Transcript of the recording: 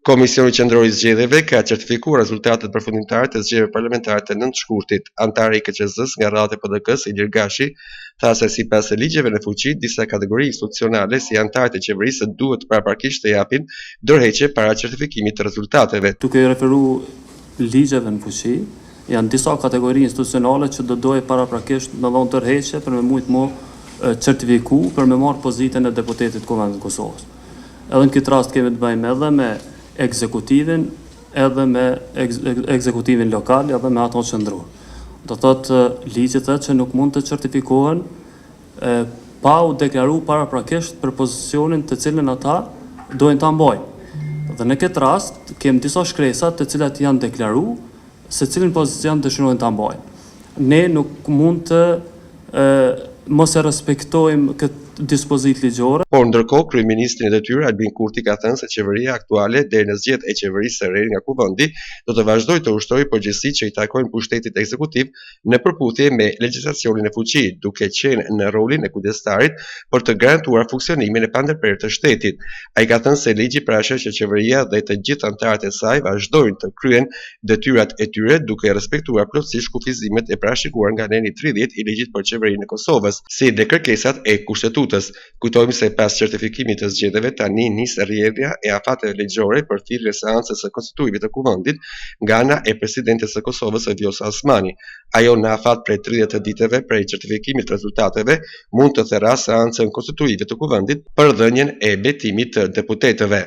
Komisioni Qendror i Zgjedhjeve ka certifikuar rezultatet përfundimtare të zgjedhjeve parlamentare të 9 shkurtit. Anëtari i KQZ-së nga radhët e PDK-së, Ilir Gashi, tha se sipas ligjeve në fuqi, disa kategori institucionale si anëtarët e qeverisë duhet paraprakisht të japin dorëheqje para certifikimit të rezultateve. Duke iu referu ligjeve në fuqi, janë disa kategori institucionale që do duhej paraprakisht me dhënë dorëheqje për me mujtë m'u certifiku për me marrë pozitën e deputetit të Kuvendit të Kosovës. Edhe në këtë rast kemi të bëjmë edhe me ekzekutivin, edhe me ekzekutivin lokal, edhe me ato qendror. Do thotë ligji thotë që nuk mund të certifikohen pa u deklaru paraprakisht për pozicionin të cilin ata dojnë ta mbajnë. Dhe në këtë rast kemi disa shkresa të cilat janë deklaru se cilin pozicion dëshirojnë ta mbajnë. Ne nuk mund të mos e respektojmë këtë dispozitë ligjore. Por ndërkohë, kryeministri në detyrë, Albin Kurti ka thënë se qeveria aktuale deri në zgjedhjet e qeverisë së re nga Kuvendi do të vazhdojë të ushtrojë përgjegjësitë që i takojnë pushtetit ekzekutiv në përputhje me legjislacionin në fuqi, duke qenë në rolin e kujdestarit për të garantuar funksionimin e pandërprerë të shtetit. Ai ka thënë se ligji parasheh që qeveria dhe të gjithë anëtarët e saj vazhdojnë të kryejnë detyrat e tyre duke respektuar plotësisht kufizimet e parashikuar nga neni 30 i ligjit për qeverinë e Kosovës, si dhe kërkesat e Kushtetutës. Kujtojmë se pas certifikimit të zgjedhjeve tani nis rrjedhja e afateve ligjore për thirrjen e seancës së konstituimit të Kuvendit nga ana e presidentes së Kosovës Vjosa Osmani. Ajo në afat prej 30 ditëve prej certifikimit të rezultateve mund të thërrasë seancën konstituive të Kuvendit për dhënien e betimit të deputetëve.